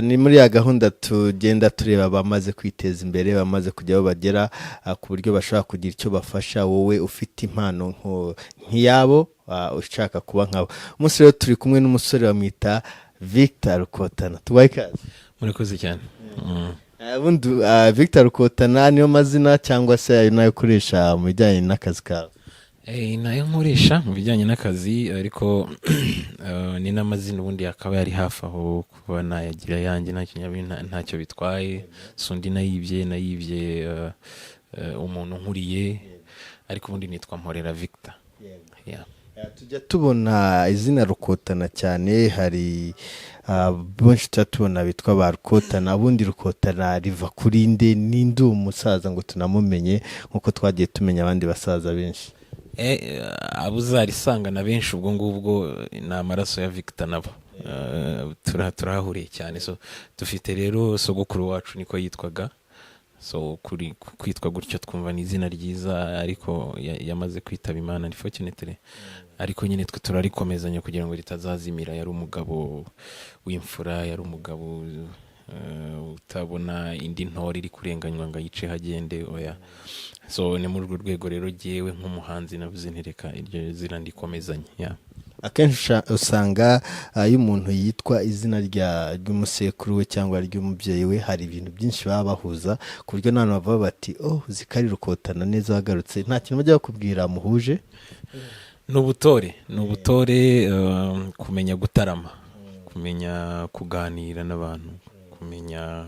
Ni muri ya gahunda tugenda tureba abamaze kwiteza imbere, bamaze kujya aho bagera, ku buryo bashobora kugira icyo bafasha wowe ufite impano nk'iyabo, ushaka kuba nkabo. Umunsi rero turi kumwe n'umusore bamwita Victor Rukotana. Tubahe ikaze. Murakoze cyane. Ubundi Victor Rukotana niyo mazina cyangwa se ayo nayo ukoresha mu bijyanye n'akazi kawe? Nayo nkoresha mu bijyanye n'akazi, ariko ni n'amazina ubundi akaba yari hafi aho kuba nayagira yanjye, ntacyo bitwaye. Si undi nayibye umuntu nkuriye, ariko ubundi nitwa Mporera Victor. Yeah. Tujya tubona izina Rukotana cyane, hari benshi tujya tubona bitwa ba Rukotana. Ubundi Rukotana riva kuri nde? Ninde uwo musaza ngo tunamumenye nk'uko twagiye tumenya abandi basaza benshi? Abo uzarisanga na benshi ubwo ngubwo ni amaraso ya Victor nabo. Turahahuriye cyane. So dufite rero sogokuru wacu niko yitwaga, so kuri kwitwa gutyo twumva ni izina ryiza, ariko yamaze kwitaba Imana unfortunately, ariko nyine twe turarikomezanya kugira ngo ritazazimira. Yari umugabo w'imfura, yari umugabo utabona indi ntore iri kurenganywa ngo ayice hagende, oya. So ni muri urwo rwego rero jyewe nk'umuhanzi navuze nti reka iryo zina ndikomezanye, yeah. Akenshi usanga iyo umuntu yitwa izina ry'umusekuru we cyangwa ry'umubyeyi we, hari ibintu byinshi baba bahuza, ku buryo n'abantu bavuga bati: "Oh, zikari Rukotana neza wagarutse." Nta kintu bajya bakubwira muhuje? Ni ubutore, ni ubutore, kumenya gutarama, kumenya kuganira n'abantu, kumenya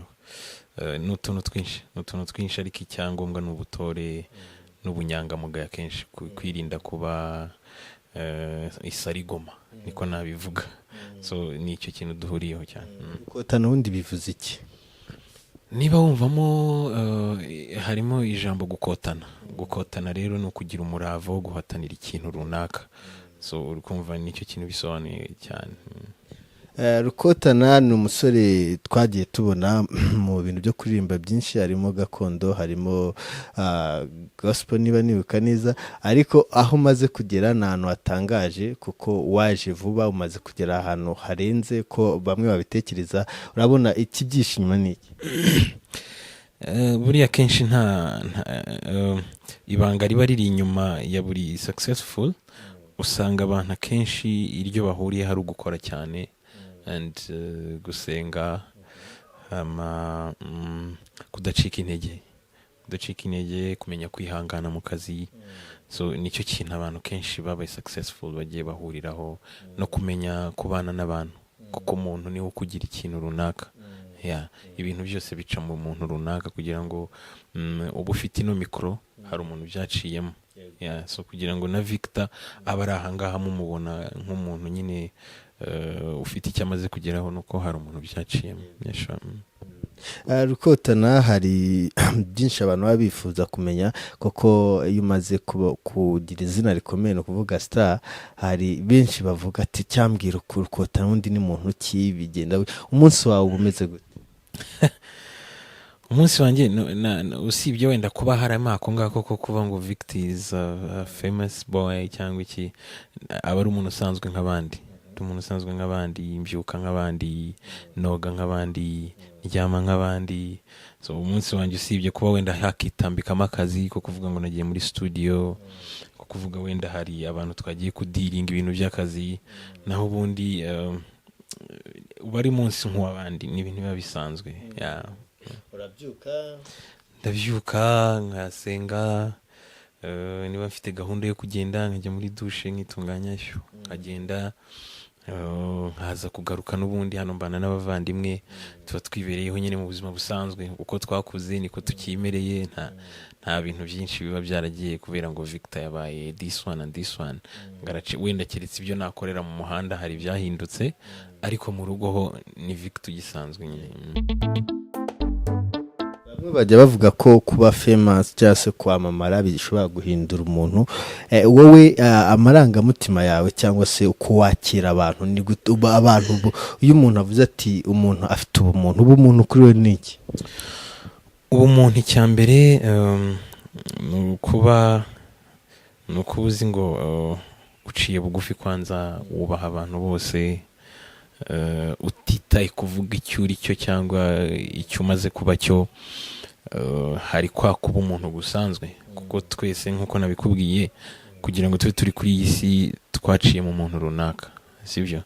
n'utuntu twinshi, ni utuntu twinshi, ariko icyangombwa ni ubutore n'ubunyangamugayo akenshi, kwirinda kuba isarigoma, niko nabivuga. So ni icyo kintu duhuriyeho cyane. Rukotana ubundi bivuze iki? Niba wumvamo harimo ijambo gukotana. Gukotana rero ni ukugira umurava wo guhatanira ikintu runaka. So uri kumva nicyo kintu bisobanuye cyane. Rukotana ni umusore twagiye tubona mu bintu byo kuririmba byinshi, harimo gakondo, harimo gospel niba nibuka neza, ariko aho umaze kugera ni ahantu hatangaje, kuko waje vuba, umaze kugera ahantu harenze ko bamwe babitekereza. Urabona ikibyihishe inyuma ni iki? Buriya kenshi nta ibanga riba riri inyuma ya buri successful. Usanga abantu akenshi iryo bahuriye hari ugukora cyane and gusenga, hama kudacika intege, kudacika intege, kumenya kwihangana mu kazi. So nicyo kintu abantu kenshi babaye successful bagiye bahuriraho, no kumenya kubana n'abantu, kuko umuntu niwe ukugira ikintu runaka. Yeah, ibintu byose bica mu muntu runaka kugira ngo uba ufite ino mikoro, hari umuntu byaciyemo. Yeah, so kugira ngo na Victor abe ari ahangaha mumubona nk'umuntu nyine ufite icyo amaze kugeraho, nuko hari umuntu byaciyemo. Yeah, sure. Rukotana, hari byinshi abantu baba bifuza kumenya, kuko iyo umaze kugira izina rikomeye, ni ukuvuga star, hari benshi bavuga ati: "Cyambwira uku Rukotana undi ni muntu ki? Bigenda gute? Umunsi wawe uba umeze gute?" Umunsi wanjye usibye wenda kuba harimo ako ngako ko kuba ngo Victor is a famous boy cyangwa iki, aba ari umuntu usanzwe nk'abandi. Ndi umuntu usanzwe nk'abandi, mbyuka nk'abandi, noga nk'abandi, ndyama nk'abandi. So umunsi wanjye, usibye kuba wenda hakitambikamo akazi ko kuvuga ngo nagiye muri studio, ko kuvuga wenda hari abantu twagiye kudealinga ibintu by'akazi, naho ubundi uba ari munsi nk'uw'abandi, ni ibintu biba bisanzwe, yeah. Urabyuka? Ndabyuka, nkasenga, niba mfite gahunda yo kugenda nkajya muri dushe nkitunganya, shu nkagenda, nkaza kugaruka. N'ubundi hano mbana n'abavandimwe, tuba twibereyeho nyine mu buzima busanzwe. Uko twakuze niko tukimereye, nta bintu byinshi biba byaragiye kubera ngo Victor yabaye this one and this one ngarace. Wenda keretse ibyo nakorera mu muhanda hari ibyahindutse, ariko mu rugo ho ni Victor ugisanzwe nyine. Bamwe bajya bavuga ko kuba famous cyangwa se kwamamara bishobora guhindura umuntu. Wowe amarangamutima yawe cyangwa se uko wakira abantu ni gute? Abantu iyo umuntu avuze ati umuntu afite ubumuntu, ubumuntu kuri we ni iki? Ubumuntu icya mbere ni ukuba uzi ngo uciye bugufi kwanza, wubaha abantu bose. Utitaye kuvuga icyo uri cyo cyangwa icyo umaze kuba cyo, hari kwa kuba umuntu gusanzwe, kuko twese, nk'uko nabikubwiye, kugira ngo tube turi kuri iyi si twaciye mu muntu runaka, sibyo?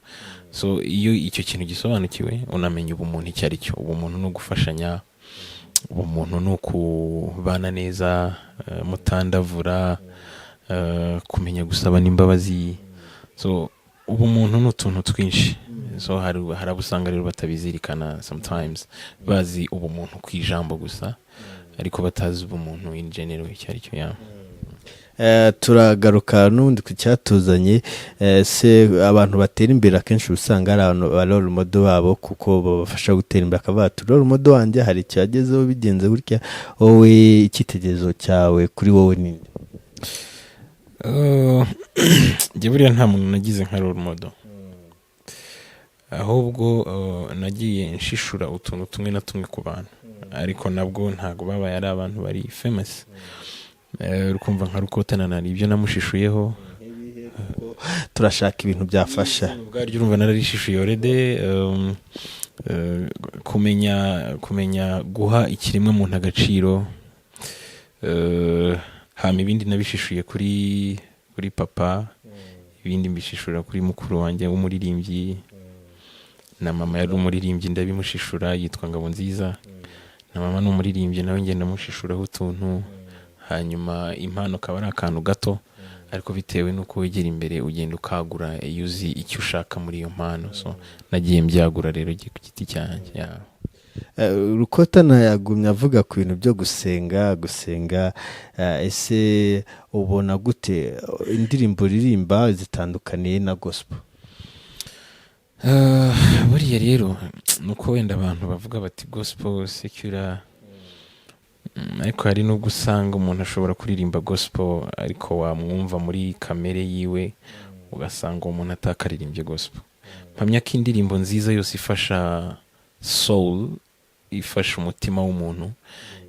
So iyo icyo kintu gisobanukiwe, unamenya ubumuntu icyo ari cyo. Ubumuntu ni ugufashanya, ubumuntu ni ukubana neza, mutandavura, kumenya gusaba n'imbabazi. So ubumuntu ni utuntu twinshi. So hari abo usanga rero batabizirikana sometimes, bazi ubumuntu ku ijambo gusa ariko batazi ubumuntu in general icyo ari cyo, yeah. Turagaruka n'ubundi ku cyatuzanye. Se abantu batera imbere akenshi uba usanga ari abantu ba role model babo, kuko babafasha gutera imbere, akavuga ati: "Role model wanjye hari icyo yagezeho bigenze gutya." Wowe icyitegererezo cyawe kuri wowe ninde? Njye buriya nta muntu nagize nka role model, ahubwo nagiye nshishura utuntu tumwe na tumwe ku bantu, ariko nabwo ntabwo babaye ari abantu bari famous. Urukumva nka Rukotana hari ibyo namushishuyeho. Turashaka ibintu byafasha. Ubwaryo urumva nararishishuye already. Kumenya guha ikiremwa muntu agaciro, hama ibindi nabishishuye kuri papa, ibindi mbishishura kuri mukuru wanjye w'umuririmbyi, na mama yari umuririmbyi ndabimushishura, yitwa Ngabonziza, na mama ni umuririmbyi, nawe ngenda mushishuraho utuntu. Hanyuma impano akaba ari akantu gato, ariko bitewe n'uko wegera imbere ugenda ukagura iyo uzi icyo ushaka muri iyo mpano. So nagiye mbyagura rero ku giti cyanjye, yeah. Rukotana yagumye avuga ku bintu byo gusenga gusenga. Ese ubona gute indirimbo uririmba zitandukaniye na gospel? Buriya rero ni uko wenda abantu bavuga bati gospel, secular, ariko hari n'ubwo usanga umuntu ashobora kuririmba gospel ariko wamwumva muri kamere yiwe ugasanga uwo muntu atakaririmbye gospel. Mpamya ko indirimbo nziza yose ifasha soul, ifasha umutima w'umuntu,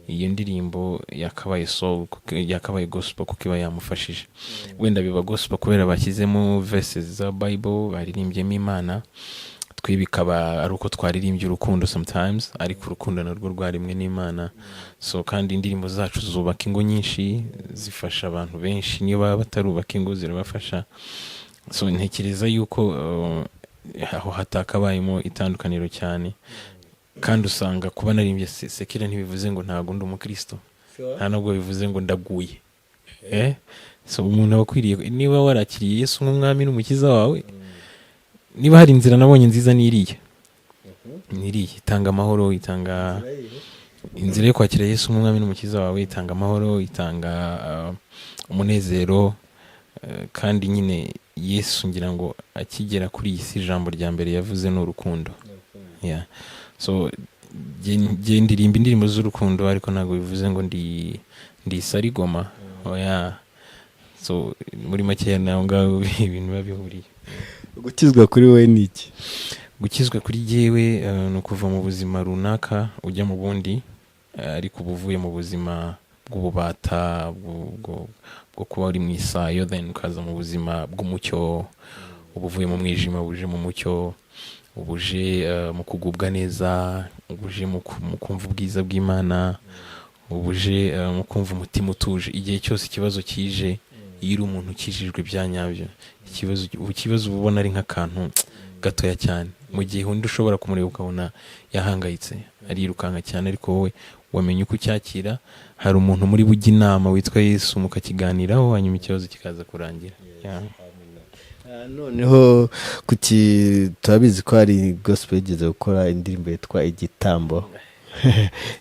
iyo ndirimbo yakabaye soul, yakabaye gospel, kuko iba yamufashije. Wenda biba gospel kubera bashyizemo verses za Bible, baririmbyemo Imana, twe bikaba ari uko twaririmbye urukundo sometimes, ariko urukundo narwo rwarimwe n'Imana. So kandi indirimbo zacu zubaka ingo nyinshi, zifasha abantu benshi, niyo baba batarubaka ingo zirabafasha. So ntekereza yuko aho hatakabayemo itandukaniro cyane. Kandi usanga kuba naririmbye secular ntibivuze ngo ntabwo ndi umukristo, nta nubwo bivuze ngo ndaguye. So umuntu aba akwiriye, niba warakiriye Yesu nk'umwami n'umukiza wawe, niba hari inzira nabonye nziza ni iriya, itanga amahoro, itanga inzira yo kwakira Yesu nk'umwami n'umukiza wawe, itanga amahoro, itanga umunezero. Kandi nyine Yesu ngira ngo akigera kuri iyi si ijambo rya mbere yavuze ni urukundo, yeah. So jye ndirimba indirimbo z'urukundo, ariko ntabwo bivuze ngo ndi sarigoma, oya. So muri makeya naho ngaho ibintu biba bihuriye. Gukizwa kuri wowe ni iki? Gukizwa kuri jyewe ni ukuva mu buzima runaka ujya mu bundi, ariko uba uvuye mu buzima bw'ububata bwo kuba uri mu isayo, then ukaza mu buzima bw'umucyo. Uba uvuye mu mwijima uje mu mucyo, uba uje mu kugubwa neza, uba uje mu kumva ubwiza bw'Imana, uba uje mu kumva umutima utuje. Igihe cyose ikibazo kije, iyo uri umuntu ukijijwe bya nyabyo, ikibazo uba ubona ari nk'akantu gatoya cyane, mu gihe undi ushobora kumureba ukabona yahangayitse, arirukanka cyane, ariko wowe wamenya uko ucyakira. Hari umuntu muri bujye inama witwa Yesu, mukakiganiraho, hanyuma ikibazo kikaza kurangira. Yeah. Noneho kuki turabizi ko hari gospel yigeze gukora indirimbo yitwa Igitambo.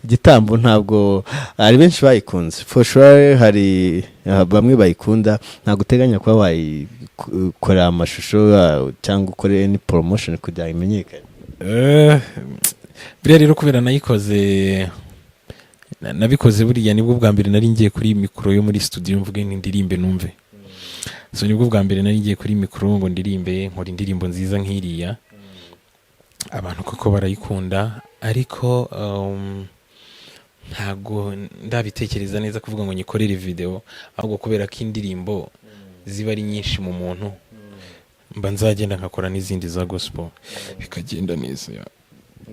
Igitambo ntabwo hari benshi bayikunze, for sure hari bamwe bayikunda. Ntabwo uteganya kuba wayikorera amashusho cyangwa ukore any promotion kugira ngo imenyekane? Buriya rero kubera nayikoze nabikoze buriya nibwo bwa mbere nari ngiye kuri mikoro yo muri studio mvuge ngo ndirimbe numve. So nibwo bwa mbere nari ngiye kuri mikoro ngo ndirimbe, nkora indirimbo nziza nk'iriya, abantu koko barayikunda, ariko ntabwo ndabitekereza neza kuvuga ngo nyikorere video, ahubwo kubera ko indirimbo ziba ari nyinshi mu muntu, Mba nzagenda nkakora n'izindi za gospel, bikagenda neza, yeah.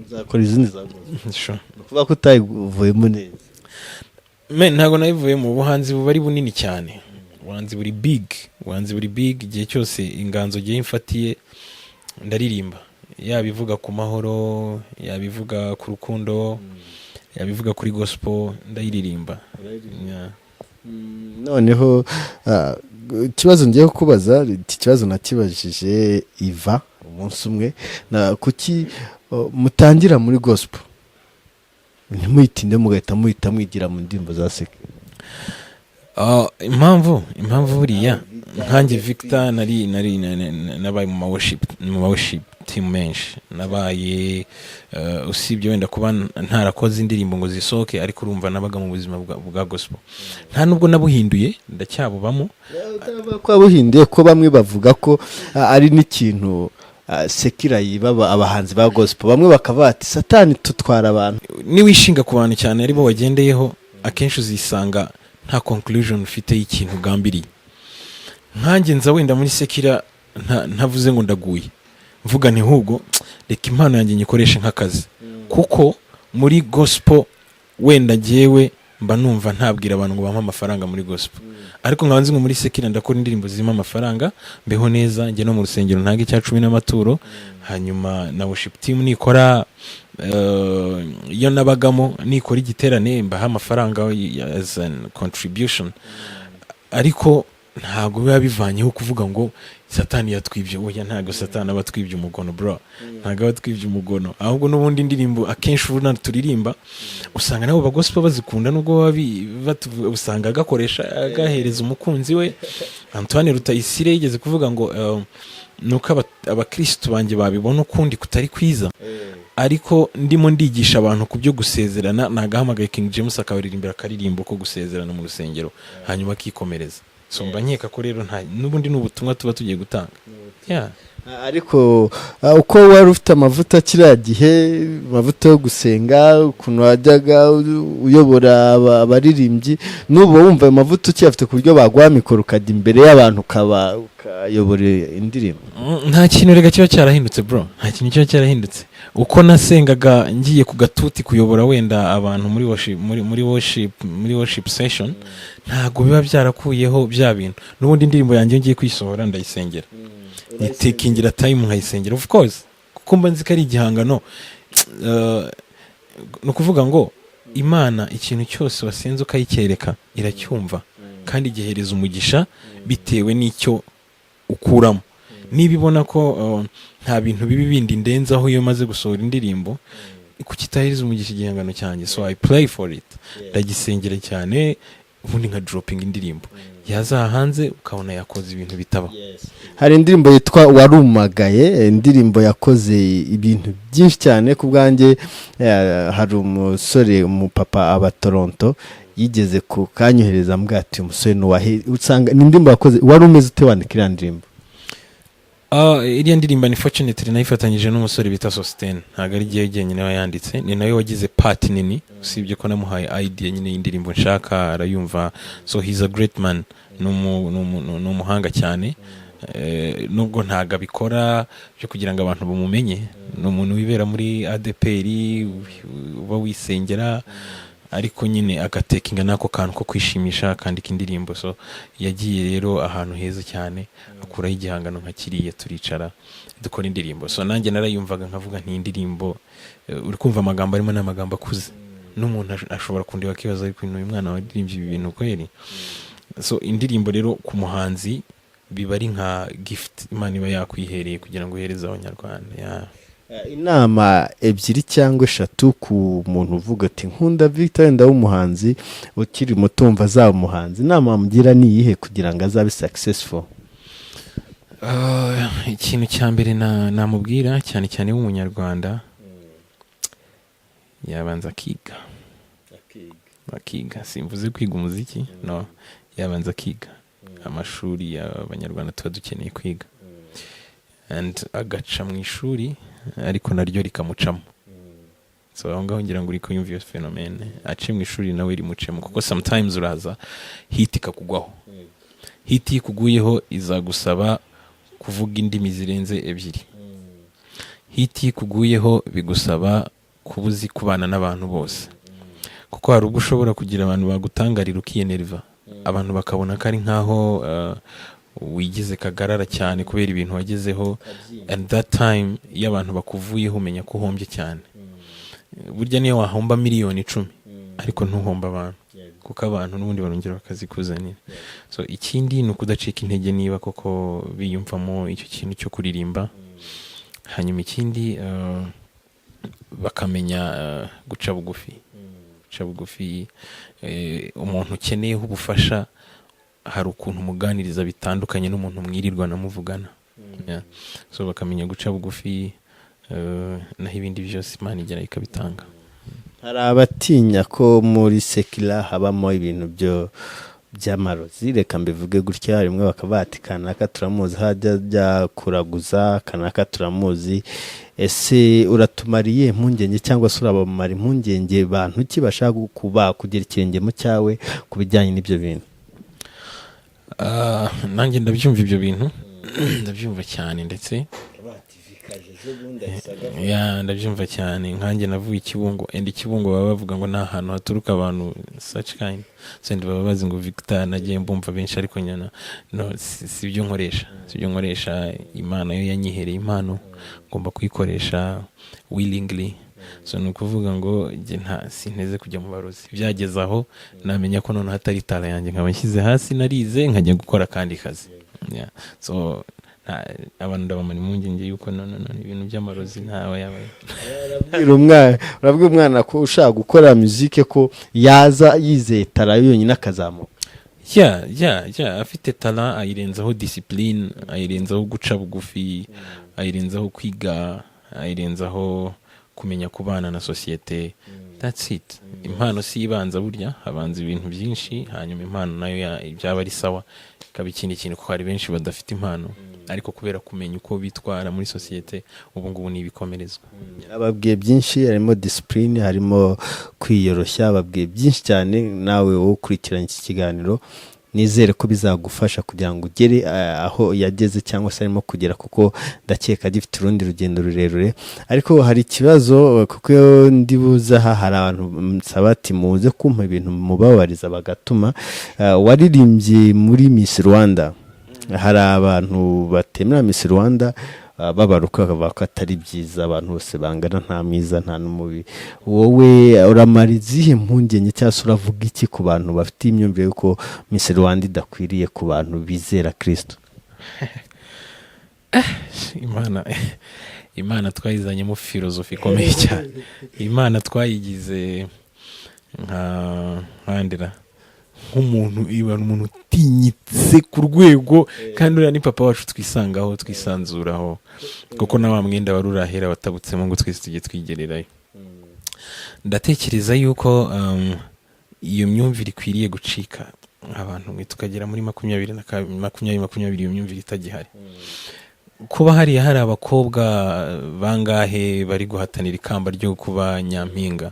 Nzakora izindi za gospel? Sure. Ni ukuvuga ko utayivuyemo neza? Men, ntabwo nabivuyemo. Ubuhanzi buba ari bunini cyane, ubuhanzi buri big, ubuhanzi buri big. Igihe cyose inganzo ngiye mfatiye ndaririmba, yaba ivuga ku mahoro, yaba ivuga ku rukundo, yaba ivuga kuri gospel, ndayiririmba. Yeah. Noneho ikibazo ngiye kubaza, iki kibazo nakibajije Iva umunsi umwe, na kuki mutangira muri gospel ntimuyitinde, mugahita muhita mwigira mu ndirimbo za secular? Impamvu buriya nkanjye Victor nari nabaye mu ma worship team menshi nabaye, usibye wenda kuba ntarakoze indirimbo ngo zisohoke, ariko urumva nabaga mu buzima bwa gospel. Nta nubwo nabuhinduye, ndacyabubamo. Utavuga ko wabuhinduye, ko bamwe bavuga ko ari n'ikintu secular yiba abahanzi ba gospel, bamwe bakavuga ati "Satani tutwara abantu." Niwishinga ku bantu cyane aribo wagendeyeho, akenshi uzisanga nta conclusion ufite y'ikintu ugambiriye. Nkanjye nza wenda muri secular ntavuze ngo ndaguye, mvuga nti ahubwo reka impano yanjye nyikoreshe nk'akazi, kuko muri gospel wenda jyewe mba numva ntabwira abantu ngo bampe amafaranga muri gospel, ariko nkaba nzi ngo muri secular ndakora indirimbo zirimo amafaranga, mbeho neza, njye no mu rusengero ntange icya cumi n'amaturo, hanyuma na worship team nikora, iyo nabagamo nikora igiterane, mbaha amafaranga as an contribution. Ariko ntabwo biba bivanyeho kuvuga ngo Satani yatwibye. Oya, ntabwo Satani aba atwibye umugono, bro, ntabwo aba atwibye umugono. Ahubwo n'ubundi indirimbo akenshi ubona turirimba, usanga nabo bagospel bazikunda, nubwo baba usanga agakoresha agahereza umukunzi we. Antoine Rutayisire yigeze kuvuga ngo nuko abakristu banjye babibona ukundi kutari kwiza, ariko ndimo ndigisha abantu ku byo gusezerana, nagahamagaye King James akabaririmbira akaririmbo ko gusezerana mu rusengero, hanyuma akikomereza. So mba nkeka ko rero nta n'ubundi ni ubutumwa tuba tugiye gutanga, yeah. Ariko uko wari ufite amavuta kiriya gihe, amavuta yo gusenga, ukuntu wajyaga uyobora abaririmbyi, n'ubu wumva ayo mavuta ukiyafite, ku buryo baguha mikoro ukajya imbere y'abantu ukaba ukayobora indirimbo? Nta kintu rega kiba cyarahindutse, bro, nta kintu kiba cyarahindutse. Uko nasengaga ngiye ku gatuti kuyobora wenda abantu muri worship, muri worship session, ntabwo biba byarakuyeho bya bintu. N'ubundi indirimbo yanjye iyo ngiye kuyisohora ndayisengera, nitakingira time nkayisengera, of course, kuko mba nzi ko ari igihangano. Ni ukuvuga ngo Imana ikintu cyose wasenze ukayicyereka iracyumva, kandi igihereza umugisha bitewe n'icyo ukuramo. Niba ibona ko nta bintu bibi bindi ndenzaho iyo maze gusohora indirimbo, kuki itahereza umugisha igihangano cyanjye? So I pray for it, ndagisengera cyane, ubundi nka dropping indirimbo, yazaha hanze ukabona yakoze ibintu bitabaho. Hari indirimbo yitwa "Warumagaye", indirimbo yakoze ibintu byinshi cyane ku bwanjye. Hari umusore, umupapa aba Toronto, yigeze kukanyohereza ambwira ati "Umusore ni uwahe?" Usanga ni indirimbo yakoze. Wari umeze ute wandika iriya ndirimbo? Iriya ndirimbo unfortunately nayifatanyije n'umusore bita Sosthene. Ntabwo ari jyewe jyenyine wayanditse, ni nawe wagize part nini, usibye ko namuhaye idea nyine y'indirimbo nshaka arayumva. So he's a great man, ni umuhanga cyane. Nubwo ntabwo abikora byo kugira ngo abantu bamumenye, ni umuntu wibera muri ADEPR, uba wisengera, ariko nyine agatekinga n'ako kantu ko kwishimisha akandika indirimbo. So yagiye rero ahantu heza cyane akuraho igihangano nka kiriya, turicara dukora indirimbo. So nanjye narayumvaga nkavuga nti indirimbo, uri kumva amagambo arimo ni amagambo akuze, n'umuntu ashobora kundeba akibaza, "Ariko uyu mwana waririmbye ibi bintu kweri?" So indirimbo rero ku muhanzi biba ari nka gift Imana iba yakwihereye kugira ngo uhereze Abanyarwanda, yeah. Inama ebyiri cyangwa eshatu ku muntu uvuga ati "Nkunda Victor", wenda w'umuhanzi ukiri muto, wumva azaba umuhanzi, inama wamugira ni iyihe kugira ngo azabe successful? Ikintu cya mbere namubwira cyane cyane w'Umunyarwanda, yabanza akiga. Simvuze kwiga umuziki, no, yabanza akiga amashuri y'Abanyarwanda tuba dukeneye kwiga, and agaca mu ishuri ariko naryo rikamucamo. So aho ngaho ngira ngo uri kuyumva iyo phénomène, ace mu ishuri nawe rimucemo, kuko sometimes uraza hit ikakugwaho. Hit iyo ikuguyeho izagusaba Kuvuga indimi zirenze ebyiri. Hit iyo ikuguyeho, bigusaba kuba uzi kubana n'abantu bose, kuko hari ubwo ushobora kugira abantu bagutangarira ukiyenerva, abantu bakabona ko ari nkaho wigize kagarara cyane kubera ibintu wagezeho. And that time, iyo abantu bakuvuyeho, umenya ko uhombye cyane. Burya niyo wahomba miliyoni 10, ariko ntuhomba abantu, kuko abantu n'ubundi barongera bakazikuzanira. So ikindi ni ukudacika intege niba koko biyumvamo icyo kintu cyo kuririmba. Hanyuma ikindi, bakamenya guca bugufi. Guca bugufi, umuntu ukeneyeho ubufasha hari ukuntu umuganiriza bitandukanye n'umuntu mwirirwa muvugana. Yeah. So bakamenya guca bugufi, naho ibindi byose Imana igera ikabitanga. Hari abatinya ko muri secular habamo ibintu byo by'amarozi, reka mbivuge gutya. Rimwe bakaba bati: "Kanaka turamuzi, hajya ajya kuraguza, kanaka turamuzi." Ese uratumariye impungenge cyangwa se urabamara impungenge bantu ki bashaka kuba kugira ikirenge mu cyawe ku bijyanye n'ibyo bintu? Ah, nanjye ndabyumva, ibyo bintu ndabyumva cyane ndetse. Yeah, ndabyumva cyane. Nkanjye navuye i Kibungo, and i Kibungo baba bavuga ngo ni ahantu haturuka abantu such kind. So and baba bazi ngo Victor, nagiye mbumva benshi, ariko nyana no si ibyo nkoresha, si ibyo nkoresha. Imana yo yanyihereye impano, ngomba kuyikoresha willingly. So ni ukuvuga ngo njye nta sinteze kujya mu barozi. Byageze aho namenya ko noneho atari talent yanjye, nkaba nshyize hasi, narize, nkajya gukora akandi kazi. Yeah. So abantu ndabamara impungenge yuko no, no, no, ibintu by'amarozi ntawe yabaye. Urabwira umwana ko ushaka gukora muzike ko yaza yizeye talent yonyine akazamuka? Yeah, afite talent, ayirenzaho discipline, ayirenzaho guca bugufi, ayirenzaho kwiga, ayirenzaho kumenya kubana na sosiyete. That's it. Impano si ibanza, burya habanza ibintu byinshi, hanyuma impano nayo byaba ari sawa ikaba ikindi kintu, kuko hari benshi badafite impano, ariko kubera kumenya uko bitwara muri sosiyete, ubu ngubu ni ibikomerezwa. Ababwiye byinshi, harimo discipline, harimo kwiyoroshya, ababwiye byinshi cyane. Nawe wowe ukurikiranye iki kiganiro, nizere ko bizagufasha kugira ngo ugere aho yageze cyangwa se arimo kugera, kuko ndakeka agifite urundi rugendo rurerure. Ariko hari ikibazo, kuko iyo ndi buze aha hari abantu nsaba ati: "Muze kumpa ibintu mubabariza," bagatuma. Waririmbye muri Miss Rwanda. Hari abantu batemera Miss Rwanda, babaruka bakavuga ko atari byiza, abantu bose bangana, nta mwiza nta n'umubi. Wowe uramara izihe mpungenge cyangwa se uravuga iki ku bantu bafite imyumvire y'uko Miss Rwanda idakwiriye ku bantu bizera Kristo? Imana twayizanyemo filozofi ikomeye cyane. Imana twayigize nka nkandira nk'umuntu, iba umuntu utinyitse ku rwego, kandi uriya ni papa wacu twisangaho, twisanzuraho, kuko na wa mwenda wari urahera watabutsemo ngo twese tujye twigererayo. Ndatekereza yuko iyo myumvire ikwiriye gucika, abantu mwe tukagera muri makumyabiri na 2020 iyo myumvire itagihari. Kuba hariya hari abakobwa bangahe bari guhatanira ikamba ryo kuba nyampinga,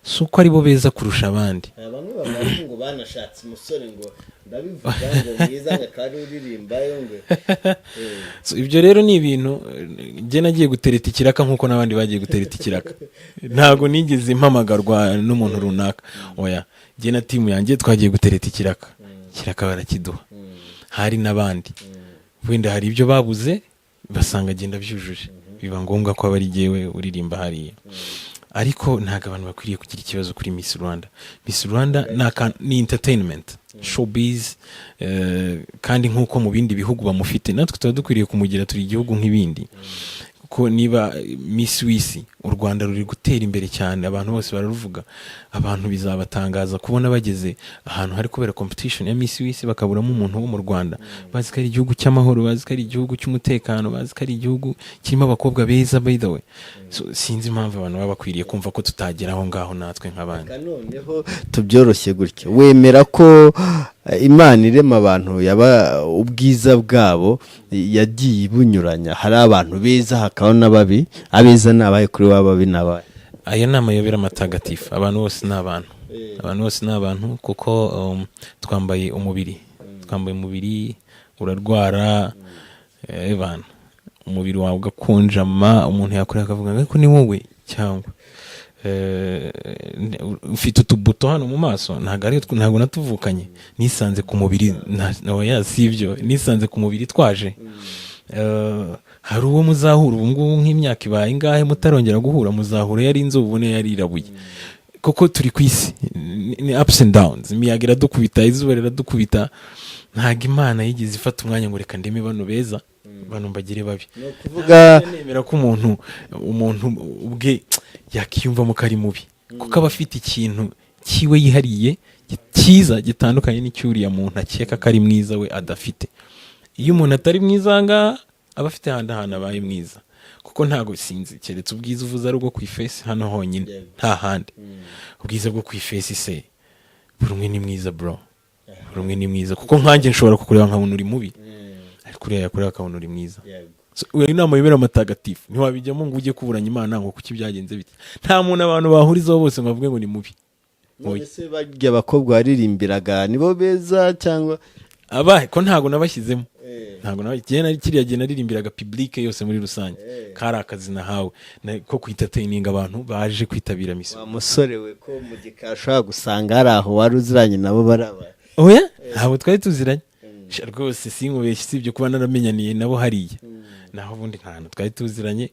si uko ari bo beza kurusha abandi. Bamwe bavuga ngo banashatse umusore, ngo ndabivuga ngo mwiza, ngo akaba ari uririmbayo ngo. So, ibyo rero ni ibintu, njye nagiye gutereta ikiraka nk'uko n'abandi bagiye gutereta ikiraka. Ntabwo nigeze mpamagarwa n'umuntu runaka, oya. Njye na team yanjye twagiye gutereta ikiraka, ikiraka barakiduha. Hari n'abandi wenda hari ibyo babuze, basanga agenda byujuje, biba ngombwa ko aba ari jyewe uririmba hariya. Ariko ntabwo abantu bakwiriye kugira ikibazo kuri Miss Rwanda. Miss Rwanda ni entertainment, showbiz, kandi nk'uko mu bindi bihugu bamufite, natwe tuba dukwiriye kumugira. Turi igihugu nk'ibindi, kuko niba Miss w'isi, u Rwanda ruri gutera imbere cyane, abantu bose bararuvuga. Abantu bizabatangaza kubona bageze ahantu hari kubera competition ya Miss w'isi bakaburamo umuntu wo mu Rwanda. Bazi ko ari igihugu cy'amahoro, bazi ko ari igihugu cy'umutekano, bazi ko ari igihugu kirimo abakobwa beza, by the way. So, sinzi impamvu abantu baba bakwiriye kumva ko tutagera aho ngaho natwe nk'abandi. Noneho tubyoroshye gutya: wemera ko Imana irema abantu yaba ubwiza bwabo yagiye ibunyuranya, hari abantu beza hakaba n'ababi? Abeza ni abahe kuri wowe, ababi ni abahe? Ayo ni amayobera matagatifu. Abantu bose ni abantu, abantu bose ni abantu, kuko twambaye umubiri, twambaye umubiri, urarwara. Bana, umubiri wawe ugakunjama, umuntu yakureba akavuga ngo: "Ariko ni wowe?" Cyangwa ufite utubuto hano mu maso. Ntabwo ari, ntabwo natuvukanye, nisanze ku mubiri. Oya, si ibyo, nisanze ku mubiri twaje. Hari uwo muzahura ubu ngubu, nk'imyaka ibaye ingahe mutarongera guhura, muzahura yari inzobe, ubone yarirabuye, kuko turi ku isi, ni ups and downs. Imiyaga iradukubita, izuba riradukubita. Ntabwo Imana yigeze ifata umwanya ngo: "Reka ndeme bano beza, bano mbagire babi." Ni ukuvuga Nemera ko umuntu ubwe yakiyumvamo ko ari mubi, kuko aba afite ikintu cyiwe yihariye cyiza gitandukanye n'icyuriya muntu akeka ko ari mwiza we adafite. Iyo umuntu atari mwiza aha ngaha, aba afite ahandi hantu abaye mwiza, kuko ntabwo sinzi, keretse ubwiza uvuze ari ubwo ku iface hano honyine, nta handi. Ubwiza bwo ku iface se, buri umwe ni mwiza, bro, buri umwe ni mwiza, kuko nkanjye nshobora kukureba nkabona uri mubi, ariko uriya yakureba akabona uri mwiza. So, iyo inama yibera amatagatifu, ntiwabijyamo ngo ujye kuburanya Imana ngo kuki byagenze bite. Nta muntu abantu bahurizaho bose ngo bavuge ngo ni mubi. None se barya abakobwa waririmbiraga nibo beza cyangwa? Abahe? Ko ntabwo nabashyizemo, ntabwo nabashyize. Kiriya gihe naririmbiraga public yose muri rusange. Kari akazi nahawe ko kwentertaininga abantu baje kwitabira misa. Wa musore we, ko mu gikari ushobora gusanga hari aho wari uziranye nabo baraba? Oya, ntabwo twari tuziranye. Sha, rwose sinkubeshye, usibye kuba naramenyaniye nabo hariya, naho ubundi nta hantu twari tuziranye.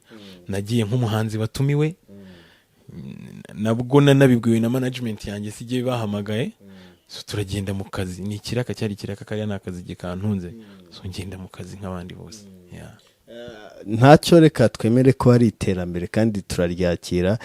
Nagiye nk'umuhanzi watumiwe, nabwo nanabibwiwe na management yanjye, si jye bahamagaye. So turagenda mu kazi, ni ikiraka, cyari ikiraka, kariya ni akazi gikantunze. So ngenda mu kazi nk'abandi bose. Yeah. Ntacyo, reka twemere ko hari iterambere kandi turaryakira.